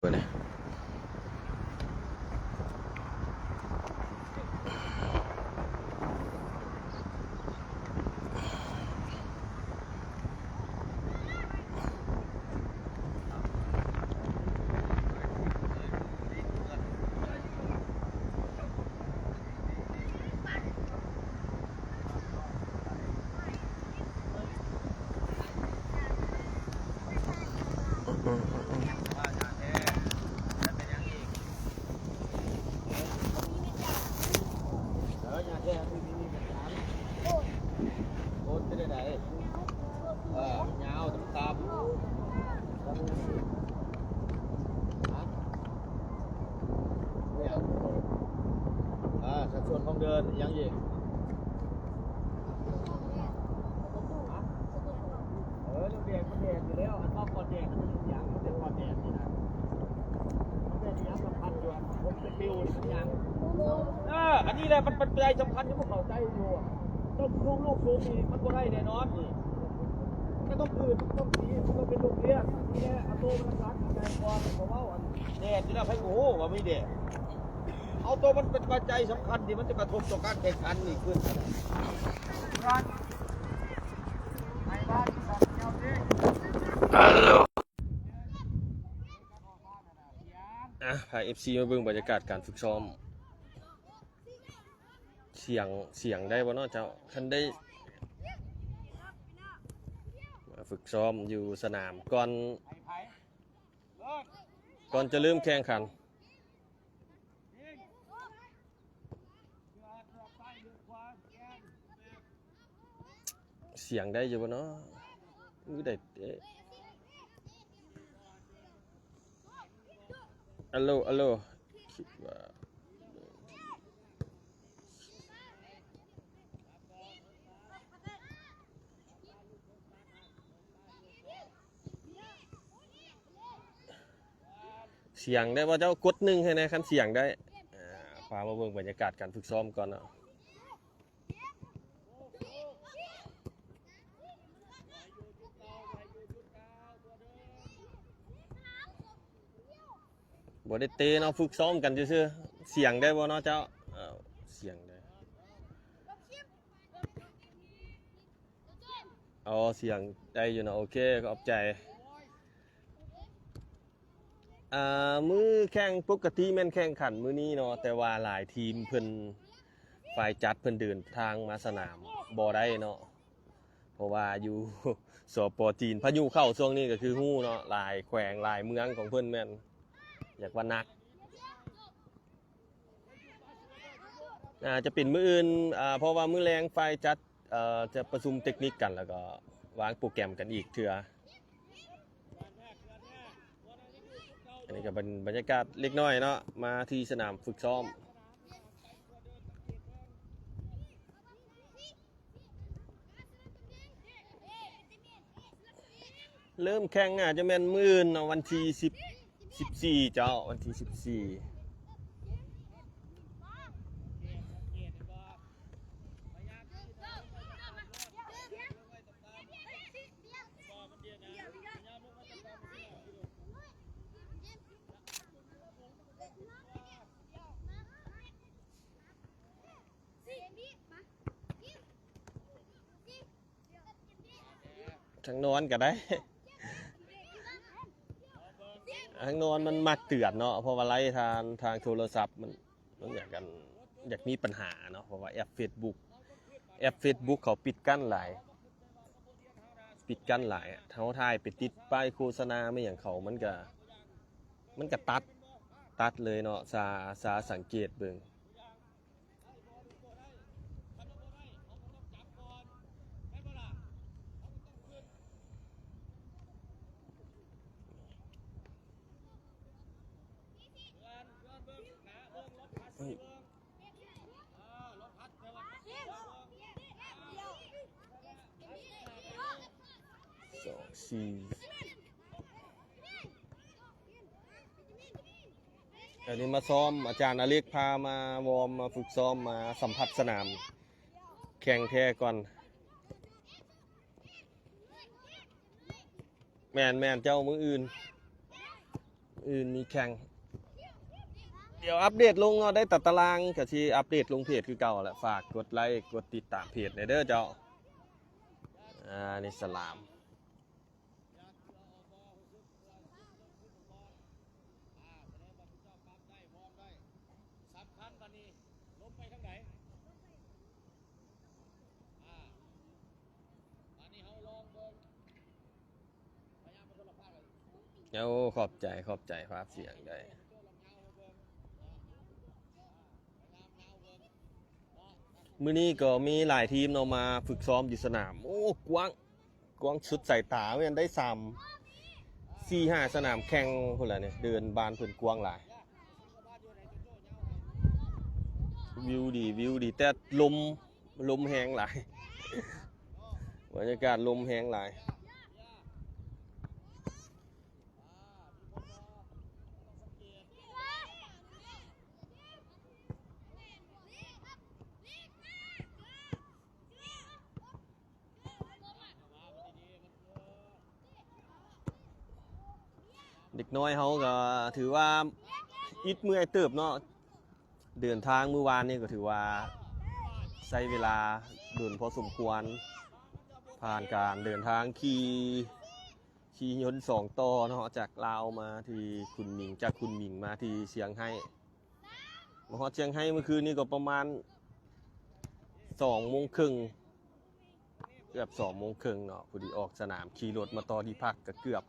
ເບິ່ງເດ້. ໂອ້ຍ ເປັນຈັ່ງໃດ? ເອີ ຍາວ ຕ່ຳໆ ຮະ? ເອີ ສັດສ່ວນຂອງເດີ່ນ ອີ່ຫຍັງອີກ? ຮະ? ເອີ ເລື່ອງແດດມັນແດດຢູ່ແລ້ວ ອັນເວົ້າກ່ອນແດດ ມັນເປັນຫຍັງ? ມັນເປັນກ່ອນແດດນີ້ນະ ມັນເປັນອີ່ຫຍັງສຳຄັນຢູ່? ຜົມເປັນປິວນີ້ມັນຫຍັງ? ເອີ ອັນນີ້ແຫຼະ ມັນປັດໄຈສຳຄັນທີ່ພວກເຂົາໃຈຢູ່ ເຈົ້າສູງ ລູກສູງນີ້ມັນບໍ່ໄດ້ແນ່ນອນນີ້ ມັນຕ້ອງຜືດ ມັນຕ້ອງສີ ມັນຕ້ອງເປັນລູກລ້ຽງ ນີ້ແຫຼະ ເອົາໂຕມັນຫຼັກໆ ເອົາໃຈກ່ອນ ເຂົາເວົ້າອັນແດດຢູ່ແລ້ວ ໃຜບໍ່ຮູ້ວ່າມີແດດ? ເອົາໂຕມັນເປັນປັດໄຈສຳຄັນທີ່ມັນຈະກະທົບຕໍ່ການແຂ່ງຂັນນີ້ຂຶ້ນ. ອ່ະ ພາເອັຟຊີມາເບິ່ງບັນຍາກາດການຝຶກຊ້ອມ. ສຽງ ສຽງໄດ້ບໍ່ເນາະເຈົ້າ? ຄັນໄດ້ ມາຝຶກຊ້ອມຢູ່ສະໜາມກ່ອນ ກ່ອນຈະເລີ່ມແຂ່ງຂັນ. ສຽງໄດ້ຢູ່ບໍ່ເນາະ? ຄືໄດ້ເຕະ. ອາໂລ ອາໂລ ຄິດວ່າ ສຽງໄດ້ບໍ່ເຈົ້າ? ກົດໜຶ່ງໃຫ້ແດ່ ຄັນສຽງໄດ້. ອ່າ ພາມາເບິ່ງບັນຍາກາດການຝຶກຊ້ອມກ່ອນເນາະ. ບໍ່ໄດ້ເຕະເນາະ ຝຶກຊ້ອມກັນຊື່ໆ. ສຽງໄດ້ບໍ່ເນາະເຈົ້າ? ເອົາ ສຽງໄດ້. ອໍ ສຽງໄດ້ຢູ່ເນາະ. ໂອເຄ ຂອບໃຈ. ອ່າ ມື້ແຂ່ງປົກກະຕິແມ່ນແຂ່ງຂັນມື້ນີ້ເນາະ ແຕ່ວ່າຫຼາຍທີມເພິ່ນ ຝ່າຍຈັດເພິ່ນເດີນທາງມາສະໜາມບໍ່ໄດ້ເນາະ ເພາະວ່າຢູ່ ສປ ຈີນ ພາຍຸເຂົ້າຊ່ວງນີ້ກໍຄືຮູ້ເນາະ ຫຼາຍແຂວງຫຼາຍເມືອງຂອງເພິ່ນແມ່ນຢາກວ່າໜັກ. ອາ ຈະເປັນມື້ອື່ນ ອາ ເພາະວ່າມື້ແລງຝ່າຍຈັດ ເອີ ຈະປະຊຸມເຕັກນິກກັນ ແລ້ວກໍວາງໂປຣແກຣມກັນອີກເທື່ອ. ອັນນີ້ກໍເປັນບັນຍາກາດເລັກນ້ອຍເນາະ ມາທີ່ສະໜາມຝຶກຊ້ອມ. ເລີ່ມແຂ່ງໜ້າຈະແມ່ນມື້ອື່ນເນາະ ວັນທີສິບ ສິບສີ່ເຈົ້າ ວັນທີສິບສີ່. ທາງນອນກໍໄດ້ ທາງນອນມັນມັກເຕືອນເນາະ ເພາະວ່າໄລທາງ ທາງໂທລະສັບມັນ ມັນຢາກກັນ ຢາກມີປັນຫາເນາະ ເພາະວ່າແອັບເຟສບຸກ ແອັບເຟສບຸກເຂົາປິດກັ້ນຫຼາຍ ປິດກັ້ນຫຼາຍ. ເຮົາຖ່າຍໄປຕິດປ້າຍໂຄສະນາແມ່ນຫຍັງເຂົາ ມັນກະ ມັນກະຕັດ ຕັດເລີຍເນາະ ສາ ສາສັງເກດເບິ່ງ. ສອງ ສີ່ ອັນນີ້ມາຊ້ອມ ອາຈານອາເລັກພາມາວອມ ມາຝຶກຊ້ອມ ມາສຳຜັດສະໜາມແຂ່ງແທ້ກ່ອນ. ແມ່ນໆ ເຈົ້າ ມື້ອື່ນ ມື້ ອື່ນມີແຂ່ງ ດຽວອັບເດດລົງເນາະ ໄດ້ຕາຕະລາງ ກະຊິອັບເດດລົງເພຈຄືເກົ່າແຫຼະ. ຝາກກົດໄລ ກົດຕິດຕາມເພຈແດ່ເດີເຈົ້າ. ອາ ນີ້ສະຫຼາມ ສຳຄັນບາດນີ້ ລົມໄປທາງໃດ? ອາ ບາດນີ້ເຮົາລອງເບິ່ງ ພະຍາຍາມເບິ່ງຄົນລະພາກເລີຍ. ໂອ້ ຂອບໃຈ ຂອບໃຈ ພາບສຽງໄດ້. ມື້ນີ້ກໍມີຫຼາຍທີມເນາະ ມາຝຶກຊ້ອມຢູ່ສະໜາມ. ໂອ້ ກວ້າງ ກວ້າງສຸດສາຍຕາ ແມ່ນໄດ້ສາມ ສີ່ ຫ້າສະໜາມແຂ່ງພຸ້ນລະນີ້. ເດີ່ນບານເພິ່ນກວ້າງຫຼາຍ. ວິວດີ ວິວດີ ແຕ່ລົມ ລົມແຮງຫຼາຍ ບັນຍາກາດລົມແຮງຫຼາຍ. ເດັກນ້ອຍເຮົາກໍຖືວ່າອິດເມື່ອຍເຕີບເນາະ ເດີນທາງມື້ວານນີ້ກໍຖືວ່າໃຊ້ເວລາດົນພໍສົມຄວນ ຜ່ານການເດີນທາງຂີ່ ຂີ່ຍົນສອງຕໍ່ເນາະ ຈາກລາວມາທີ່ຄຸນໝິງ ຈາກຄຸນໝິງມາທີ່ຊຽງໄຮ້. ມາຮອດຊຽງໄຮ້ມື້ຄືນນີ້ກໍປະມານສອງໂມງເຄິ່ງ ເກືອບສອງໂມງເຄິ່ງເນາະ ພໍດີອອກສະໜາມ ຂີ່ລົດມາຕໍ່ທີ່ພັກ ກໍເກືອບ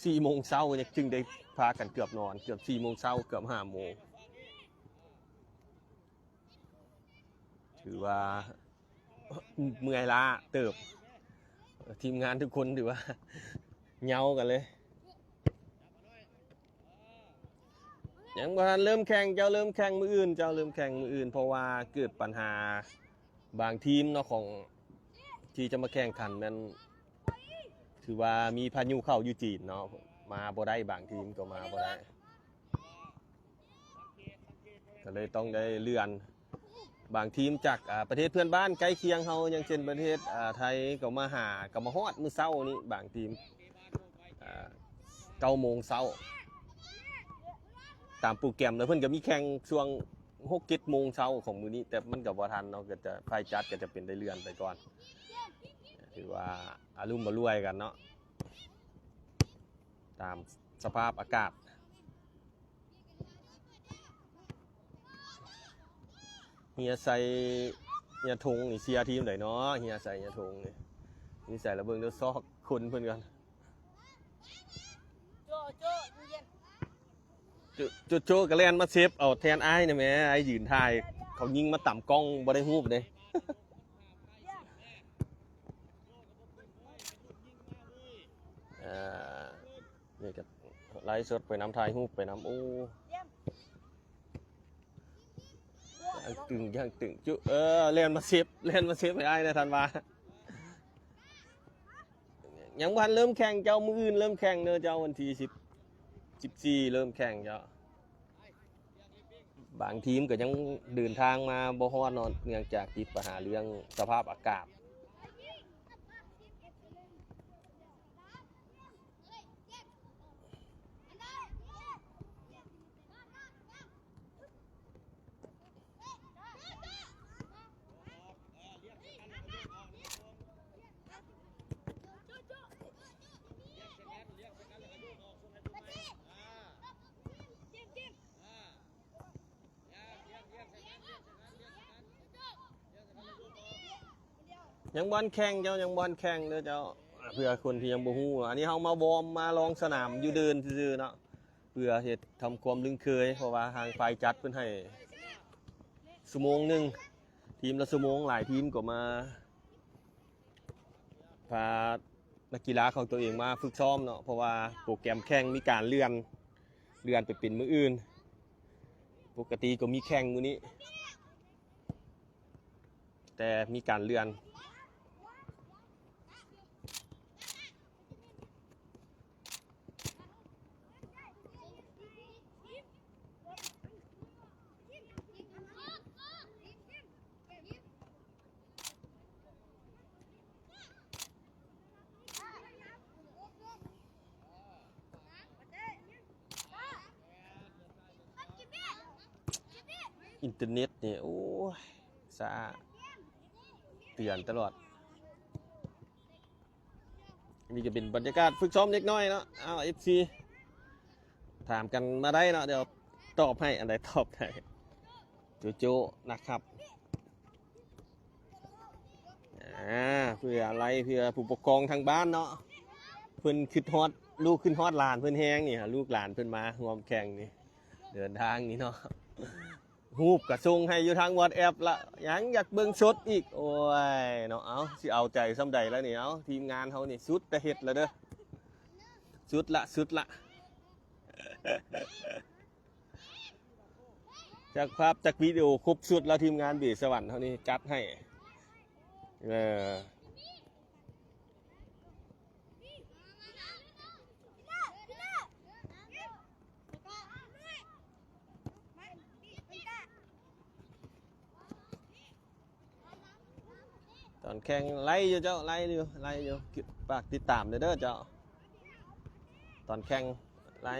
ສີ່ໂມງເຊົ້າ ຈຶ່ງໄດ້ພາກັນເກືອບນອນ ເກືອບສີ່ໂມງເຊົ້າ ເກືອບຫ້າໂມງ. ຖືວ່າເມື່ອຍລ້າເຕີບ ທີມງານທຸກຄົນຖືວ່າເຫງົາກັນເລີຍ. ຍັງບໍ່ທັນເລີ່ມແຂ່ງ ເຈົ້າເລີ່ມແຂ່ງມື້ອື່ນ ເຈົ້າເລີ່ມແຂ່ງມື້ອື່ນ ເພາະວ່າເກີດບັນຫາບາງທີມເນາະ ຂອງທີ່ຈະມາແຂ່ງຂັນແມ່ນ ຖືວ່າມີພາຍຸເຂົ້າຢູ່ຈີນເນາະ ມາບໍ່ໄດ້ ບາງທີມກໍມາບໍ່ໄດ້ ກໍເລີຍຕ້ອງໄດ້ເລື່ອນ. ບາງທີມຈາກ ອາ ປະເທດເພື່ອນບ້ານໃກ້ຄຽງເຮົາ ຢ່າງເຊັ່ນປະເທດ ອາ ໄທ ກໍມາຫາ ກໍມາຮອດມື້ເຊົ້ານີ້ ບາງທີມ ອາ ເກົ້າໂມງເຊົ້າ ຕາມໂປຣແກຣມ ແລ້ວເພິ່ນກໍມີແຂ່ງຊ່ວງຫົກເຈັດໂມງເຊົ້າຂອງມື້ນີ້ ແຕ່ມັນກໍບໍ່ທັນເນາະ ກໍຈະ ຝ່າຍຈັດກໍຈະເປັນໄດ້ເລື່ອນໄປກ່ອນ. ຖືວ່າອາລຸມອາລວຍກັນເນາະ ຕາມສະພາບອາກາດ. ເຮຍໄຊ ເຮຍທົງນີ້ເຊຍທີມໃດເນາະ? ເຮຍໄຊ ເຮຍທົງນີ້ ນີ້ໃສ່ລະເບິ່ງເດີ ຊອກຄົນເພິ່ນກ່ອນ. ໂຈໂຈ ໂຈກະແລ່ນມາເຊບເອົາແທນອ້າຍນີ້ແໝ່ ອ້າຍຢືນຖ່າຍ ເຂົາຍິງມາຕຳກ້ອງບໍ່ໄດ້ຮູບເດ້. ອ່າ ນີ້ກໍໄລຟ໌ສົດໄປນຳ ຖ່າຍຮູບໄປນຳ. ໂອ້ ຢ່າງຕຶງ ຢ່າງຕຶງ ຈຸ ເອີ ແລ່ນມາເຊບ ແລ່ນມາເຊບໃຫ້ອ້າຍແດ່ ທ່ານວ່າ. ຍັງບໍ່ທັນເລີ່ມແຂ່ງເຈົ້າ ມື້ອື່ນເລີ່ມແຂ່ງເດີເຈົ້າ ວັນທີສິບ ສິບສີ່ເລີ່ມແຂ່ງເຈົ້າ. ບາງທີມກໍຍັງເດີນທາງມາບໍ່ຮອດເນາະ ເນື່ອງຈາກຕິດບັນຫາເລື່ອງສະພາບອາກາດ. ຍັງບໍ່ທັນແຂ່ງເຈົ້າ ຍັງບໍ່ທັນແຂ່ງເດີເຈົ້າ. ເພື່ອຄົນທີ່ຍັງບໍ່ຮູ້ ອັນນີ້ເຮົາມາວອມ ມາລອງສະໜາມຢູ່ເດີ່ນຊື່ໆເນາະ ເພື່ອເຮັດທຳຄວາມລຶ້ງເຄີຍ ເພາະວ່າທາງຝ່າຍຈັດເພິ່ນໃຫ້ຊົ່ວໂມງໜຶ່ງ ທີມລະຊົ່ວໂມງ. ຫຼາຍທີມກໍມາ ພານັກກິລາຂອງຕົວເອງມາຝຶກຊ້ອມເນາະ ເພາະວ່າໂປຣແກຣມແຂ່ງມີການເລື່ອນ ເລື່ອນໄປເປັນມື້ອື່ນ. ປົກກະຕິກໍມີແຂ່ງມື້ນີ້ ແຕ່ມີການເລື່ອນ. ອິນເຕີເນັດນີ້ ໂອ້ຍ ຊ້າ ເຕືອນຕະຫຼອດ. ນີ້ກໍເປັນບັນຍາກາດຝຶກຊ້ອມເດັກນ້ອຍເນາະ. ເອົາ ເອັຟຊີ ຖາມກັນມາໄດ້ເນາະ ດຽວຕອບໃຫ້ ອັນໃດຕອບໄດ້ ໂຈໂຈ້ນະຄັບ. ອາ ເພື່ອໄລ ເພື່ອຜູ້ປົກຄອງທາງບ້ານເນາະ ເພິ່ນຄິດຮອດ ລູກຄິດຮອດຫຼານເພິ່ນແຮງນີ້ ຫາລູກຫຼານເພິ່ນມາຮ່ວມແຂ່ງນີ້ ເດີນທາງນີ້ເນາະ. ຮູບກໍສົ່ງໃຫ້ຢູ່ທາງ WhatsApp ລະ ຍັງຢາກເບິ່ງສົດອີກ ໂອ້ຍເນາະ. ເອົາ ຊິເອົາໃຈສ່ຳໃດລະນີ້ ເອົາ ທີມງານເຮົານີ້ສຸດແຕ່ເຮັດລະເດີ ສຸດລະ ສຸດລະ. ຈັກພາບຈັກວິດີໂອຄົບຊຸດແລ້ວ ທີມງານເບສະຫວັນເຮົານີ້ຈັດໃຫ້ ເອີ. ຕອນແຂ່ງໄລ່ຢູ່ເຈົ້າ ໄລ່ຢູ່ ໄລ່ຢູ່ ຝາກຕິດຕາມເດີເຈົ້າ ຕອນແຂ່ງໄລ່.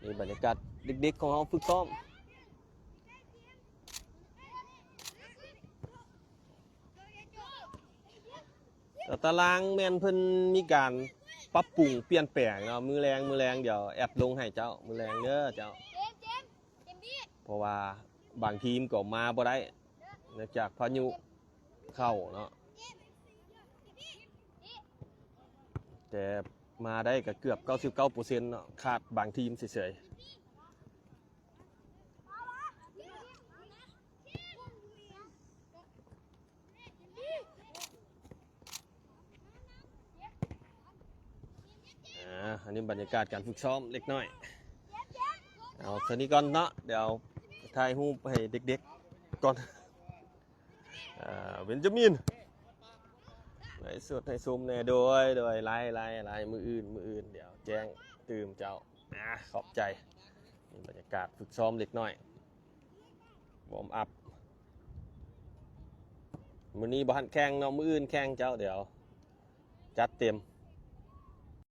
ນີ້ບັນຍາກາດເດັກໆຂອງເຮົາຝຶກຊ້ອມ. ແລ້ວຕາລາງແມ່ນເພິ່ນມີການປັບປຸງປ່ຽນແປງເນາະ ມື້ແລງ ມື້ແລງດຽວແອັດລົງໃຫ້ເຈົ້າ ມື້ແລງເດີເຈົ້າ ເພາະວ່າບາງທີມກໍມາບໍ່ໄດ້ ເນື່ອງຈາກພາຍຸເຂົ້າເນາະ ແຕ່ມາໄດ້ກໍເກືອບເກົ້າສິບເກົ້າເປີເຊັນເນາະ ຂາດບາງທີມເສີຍໆ. ອາ ອັນນີ້ບັນຍາກາດການຝຶກຊ້ອມເລັກນ້ອຍ ເອົາເທົ່ານີ້ກ່ອນເນາະ ດຽວຖ່າຍຮູບໃຫ້ເດັກໆກ່ອນ. ອາ ເບນຈາມິນ ໄລສົດໃຫ້ຊົມແດ່ ໂດຍ ໂດຍ ໄລ ໄລ ໄລ ມື້ອື່ນ ມື້ອື່ນ ດຽວແຈ້ງຕື່ມເຈົ້າ. ອາ ຂອບໃຈ. ນີ້ບັນຍາກາດຝຶກຊ້ອມເລັກນ້ອຍ ວອມອັບ. ມື້ນີ້ບໍ່ທັນແຂ່ງເນາະ ມື້ອື່ນແຂ່ງເຈົ້າ ດຽວຈັດເຕັມ.